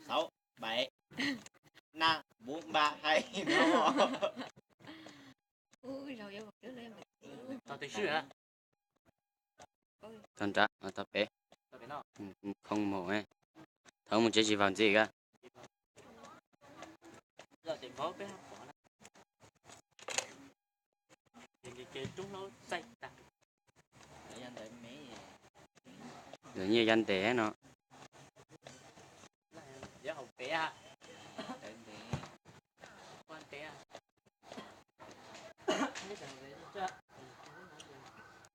sáu, bảy, năm, bốn, ba, hai, no. Tos twg swb hả? Tau nrad, tau pem. Không một. Thaum mus tsev tsis vau ntxiv kab. Lawv nyiaj ya ntes no. Ib pliag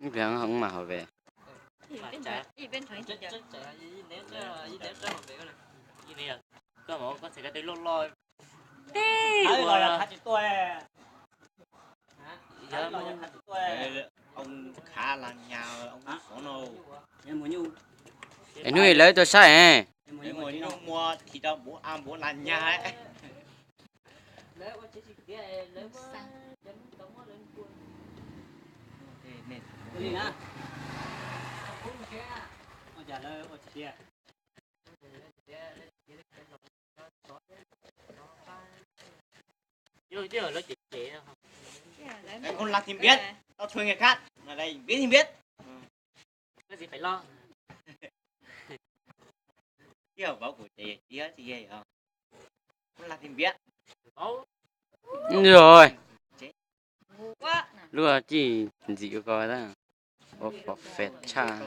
heev mam hauv ve. Koj mus koj txhais ko taw loj loj. Tib ua. Ông Khả Lăng nhà ông Xóm Nô. Es hnub lawv tuaj saib es. Mus mua thịt rau bố ăn bố lành nha. Không làm thì biết, tao thuê người khác mà đây biết thì biết. Có gì phải lo. Chứ không bảo của chị chị á, chị ghê không? Không làm thì biết. Rồi. Lub txij ntxim ua ko, ua phom fes tshaj.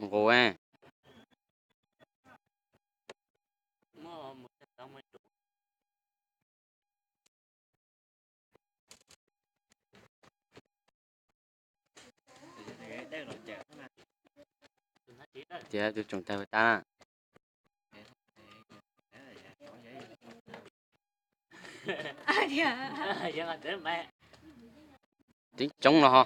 Nqus. Tias tus tsoom tag tas. Teeb tsoov los ho.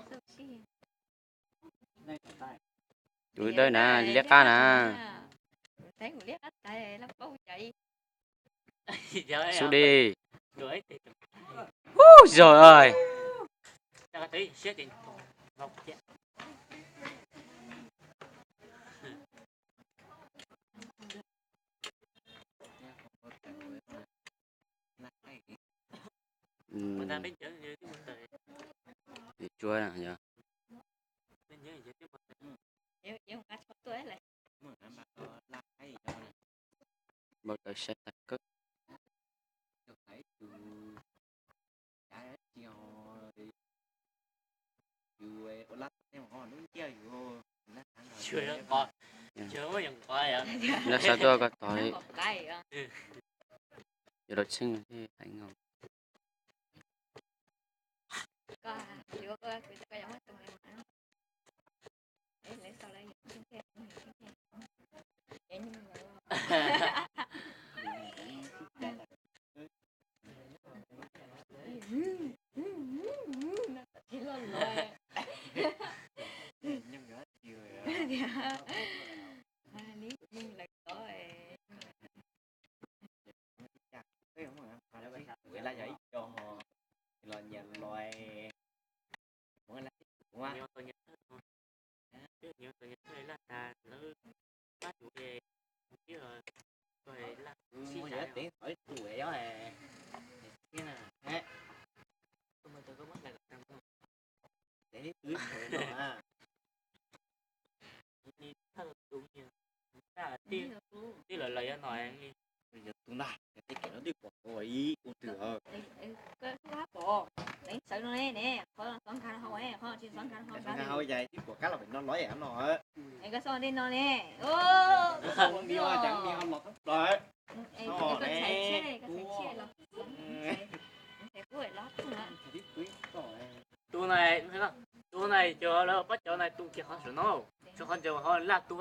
Tus dawb na, liab qab na. Xub di. Hu, zog ơi. Tsuab yog. Npau taws saib tag kawg. Lawv sawv tuaj koj tos li. Yuav lov txheej thiaj hais no. Tib lawv lawv yuav no li. Tus na, tej kev no twb pom ua ib ua twg. Sawv no ne, ne, qhov xov nkag hau, qhov tsis xov nkag hau, nkag hau yais twb pom kab los pem no los yam no. Es koj xauj dej no ne. Mi ho cas mi ho los thoob plaws. Tus na, tus na cov lawv pab cov na tu kiag qhov saum no, tshuav qhov ntawd ho laj tu.